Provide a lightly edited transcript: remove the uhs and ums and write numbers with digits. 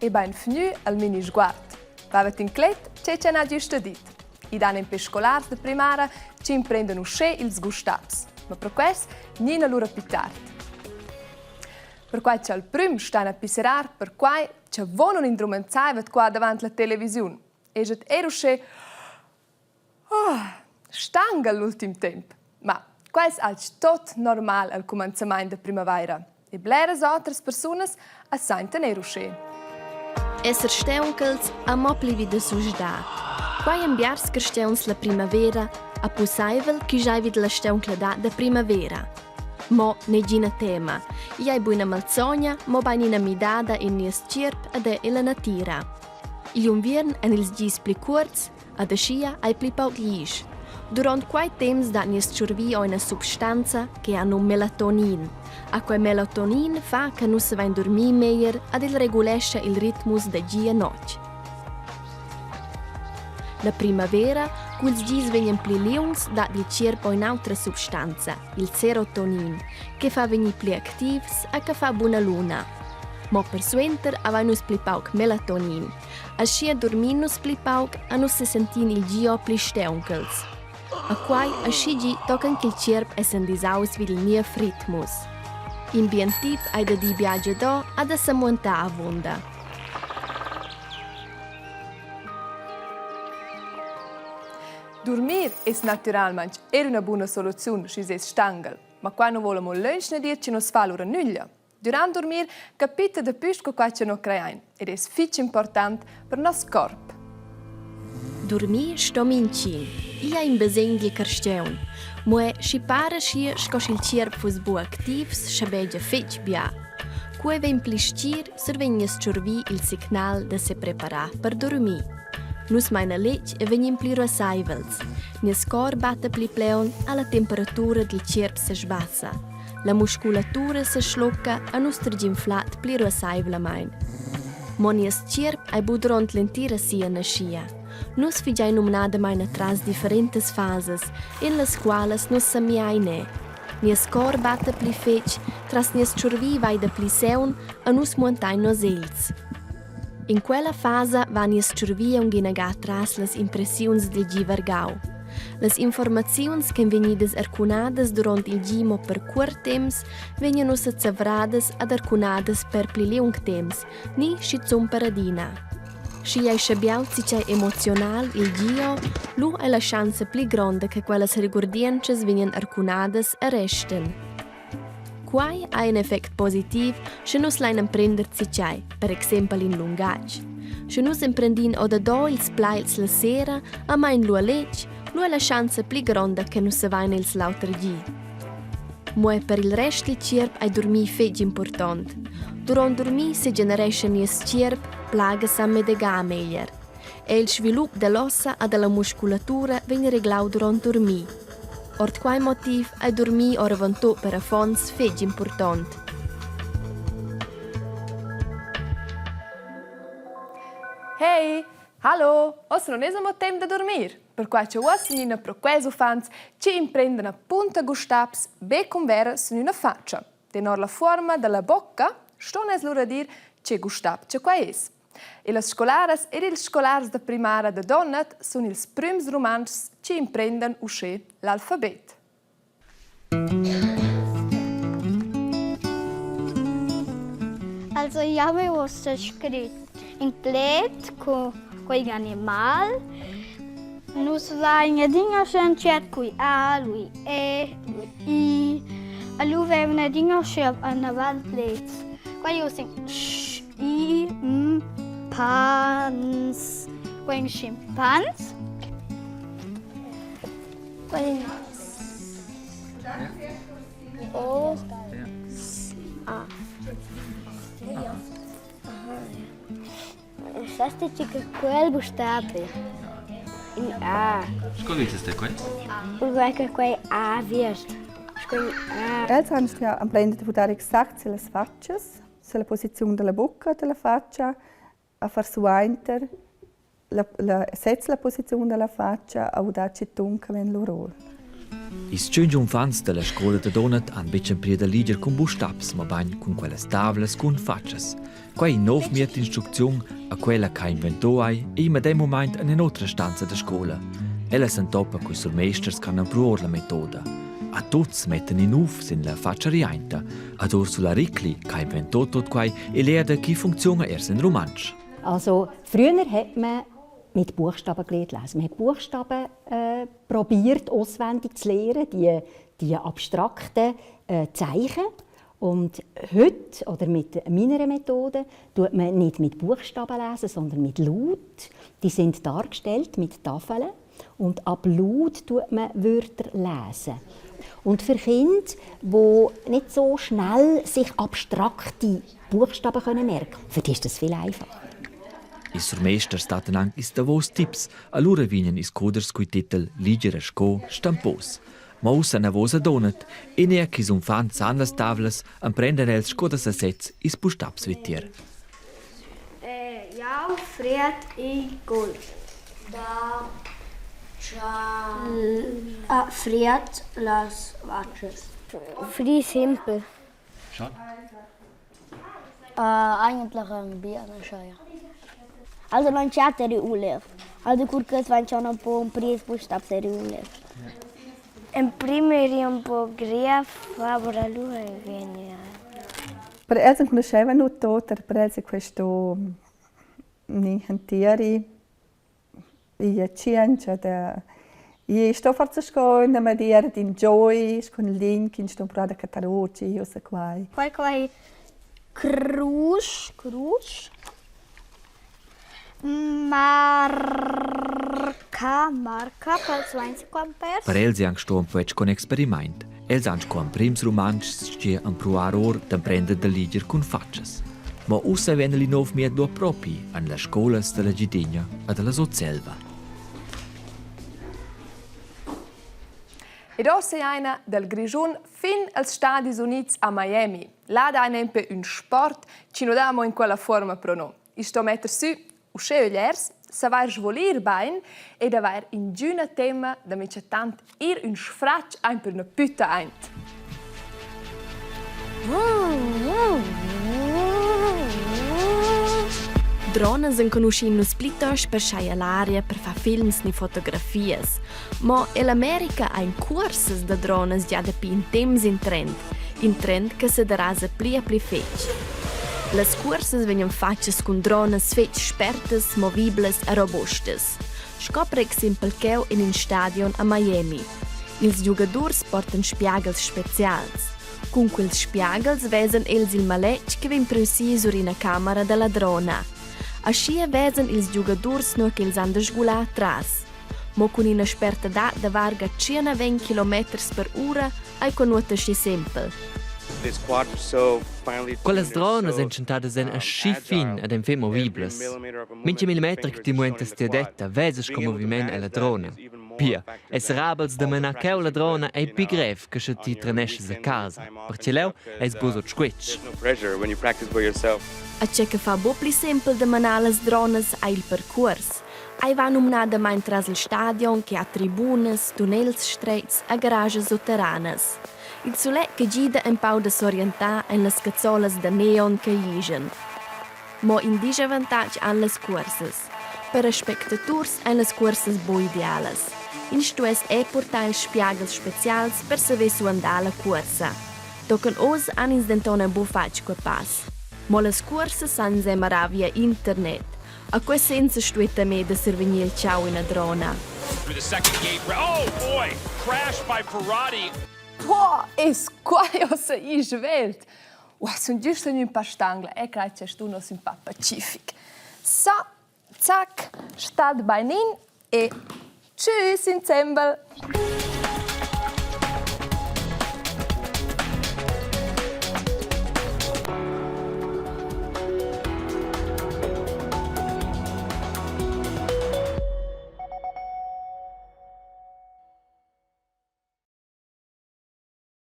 E bainvgnü al Minisguard. Vavet inclet che cha n'ha güsta dit. I dan impe scolars da primara chi imprendan uschè ils gustabs. Ma pro quels gnina lura più tard. Perquai cha'l prüm stan a pisserar per quai cha vo nun indrumanzaivat qua davant la televisiun. Eschat eir uschè Oh, stangal l'ultim temp. Ma quai es alch tot normal al cumanzamaint da primavaira e bleras otras persunas as saintan eir uschè. Esser staunchels amo pli vi da susdar. Quai en biars carstgauns la primavera, ha pussaivel chi giai vid la stauncladad da primavera. Mo negina tema. Igl ei buina malsogna, mobein ina midada in nies tgierp ed ella natira. Igl unviern ein ils gis pli cuorts, Ad aschia ei pli pauc glisch. Duront quei temps dat nies tschurvi ina substanza che ha num melatonin. A quei melatonin fa che nus savein durmir meglier ad el regulescha il ritmus da gi e notg. La primavera, cu ils gis vegnan pli liungs, dat il tgierp in'autra substanza, il serotonin, che fa vegnir pli activs e che fa buna luna. Mo persuenter havein nus pli pauc melatonin. Aschia durmin nus pli pauc e nus sesentin il gio pli staunchels. A quai aschi gi tochen ch'il tgierp ei s'endisaus vid il niev ritmus. In bien tip ei da dir biagiador ha da semuentar avunda. Durmir es natüralmaing eir üna buna soluziun schi s'es stanghel, ma qua nu voul amo lönch na dir chi nu's fa lura nüglia. Durant durmir capita dapü sco quai cha no crajain ed es fich important per nos corp. Durmir sto mintgin. Igl ei in basegn dil carstgaun. Mo è schi para schia sco sch'il tgierp fuss buc activs, schabegia fetg bia. Cu ei vegn pli stgir, survegn nies tschurvi il signal da sepreparar per durmir. Nus mein a letg e vegnin pli ruasseivels. Nies cor batta pli pleun, alla temperatura dil tgierp sesbassa. La musculatura seschlucca a nus tergin flad pli ruasseivlamein. Mo nies tgierp ei bu duront l'entira sia naschia. Nus figein numnadamein atras differentas fasas, en las qualas nus semiain è. Nies cor batta pli fetg, tras nies tschurvi vai da pli seun e nus muentein nos egls. In quella fasa va nies tschurvi aunc inaga tras las impressiuns dil gi vargau. Las informaziuns ch'ein vegnidas arcunadas duront il gi mo per cuort temps vegnan ussa zavradas ad arcunadas per pli liung temps ni schizun per adina. Schi ei schabiau zatgei emozional il gio, lu ei la schanza pli gronda che quellas regurdientschas vegnan arcunadas e resten. Quai ha in effect positiv, sche nus lain emprender zatgei, per exempel in lungatg. Sche nus emprendin odador ils plaids la sera, amain lu a letg, lu è la schanza pli gronda che nus savain els l'auter di. Mo er per il rest dil tgierp ei durmir fetg impurtont. Duront durmir segenerescha nies tgierp plagas a medegar meglier. Er il svilup dall'ossa e dalla musculatura vegn reglau duront durmir. Ord quei motiv ei durmir oravontut per affons fetg impurtont. Hey, hallo, ossa non es amo temp da dormir. Perquai cha uossa gnina pro quels uffants chi imprendan apunta gustabs be cun vera sün üna fatscha. Tenor la fuorma da la bocca ston els lura dir che gustab cha quai es. E las scolaras ed ils scolars da primara da Donat sun ils prüms Rumantschs chi imprendan uschè l'alfabet. Also ich habe uossa scrit in pled cun quei animal. Nus vain adina schantschet cui A, lui E, lui I. E lu vevan adina schi anavant pleds. Quei uss in sch. I m pans. Quei schimpans. Quei O S A. Sas ti che quel bustab in A. Sco dices te quei? Quei che quei A viest. Sco in A. Els han emprender da vudar exact las fatschas Sulla posiziun dalla bucca dalla fatscha, a far suainter la, la, sez la posiziun dalla fatscha, a udar tgi tun che vegn lur or. Ils tschintg uffants dalla scola da Donat han betg empriu da leger cun bustabs, mabain cun quellas tavlas cun fatschas. Quei nov mied d'instrucziun a quella ch'ha inventò ei ei medem mument en in'otra stanza da scola. Ella s'entopa cun surmeisters che han empruau la metoda. A tuts mettan in uf sin la fatscha riainta. Ad Ursula Rickli, che ha inventò tot quai, e lea da chi funcziuna er in rumantsch. Also, früher hat man mit Buchstaben gelernt lesen. Man hat Buchstaben äh, probiert auswendig zu lernen, die, die abstrakten äh, Zeichen. Und heute, oder mit meiner Methode, tut man nicht mit Buchstaben lesen, sondern mit Laut. Die sind dargestellt mit Tafeln. Und ab Laut tut man Wörter lesen. Und für Kinder, die nicht so schnell sich abstrakte Buchstaben können merken können, für die ist das viel einfacher. Ils surmeisters dattan anc ils davos tips, alura vegnan ils coders cui titel Liger sco stampos. Ma ussa anavos a Donat e ner ch'ils uffants han las tavlas, emprendan els sco da sesez ils bustabs vitier. Jau fried il gol. Da cha fried las vachas. Fri simpel. Schon? Eigentlich ein Bienenscheuer. Also non c'è ulev. Also cur che vain schon un po un pries bustabs eri ulev. Emprim eri un po grev, aber allura vegn Per els enconuscheva nut oter, per els è questo hantieri Ia tschientscha da i sto forsa sco üna maniera d'ingioi, sco ün link ch'ins sto provar da cattar our tgi ussa quai. Quai quai crusch crusch marca marca pels vains quampers. Per els è anc sto ün poet con experimaint. Els han sco emprims rumantschs gia empruar or d'emprender da leger cun fatschas. Ma ussa vegn il nov mied lur propi en las scolas dalla Gidigna e dalla Sutselva. Ed ossa è dal Grischun fin als Stadis Units a Miami. Là dà nempe ün sport chi nu dà amo in quella fuorma pro no. I sto metter sü uschè ögliers, savair svolir bain ed avair ingüna temma da minchatant ir ün sfratg aint per üna pütta aint. Dronas enconuschin nus plitost per schai all'aria per far films ni fotografias. Mo ell'America ein cuorsas da dronas gia dapi in temps in trend, in trend che sederasa pli e pli fetg. Las cuorsas vegnan fatgas cun dronas fetg spertas, moviblas e robustas, sco per exempel cheu en in stadion a Miami. Ils giugadurs portan spiagels specials. Cun quels spiagels vesan els il maletg che vegn priu si sur ina camera dalla drona. Aschia vesan ils giugadurs nua ch'els han da sgular atras. Mo cun ina spertadad da varga 120 kilometers per ura ei quei nuot aschi sempel. Quellas dronas ein tschentadas en aschi fin ed ein fetg moviblas. Mintga millimeter che ti muentas tia detta vesas co moviment ella drona. Pia, esser habels da menar cheu la drona ei pli grev che sche ti treneschas a casa, perche leu eis buc sut squetsch. A tgei che fa buc pli sempel da menar las dronas ei il percuors. Ei va numnadamein tras il stadion che ha tribunas, tunnels stretgs e garaschas sutterranas. Il sulet che gida empau da s'orientar ein las cazzolas da neon che glischan. Mo in disavantatg han las cuorsas. Per aspectaturs ein las cuorsas buc idealas. Ins stuess era purtar ils spiagels specials per saver suandar la cuorsa. Tochen oz han ins denton aunc buc fatg quei pass. Mo las cuorsas san ins era via internet. A quei senza stuet a me da survegnir il tgau ina drona. Oh boy, crash by Ferrari. Po, es quai ossa i svelt. Ua, sun giüst ün pa stangla e crai cha stun uoss ün pa pacific. Sa, zac, stat bainin e tschüss insembel.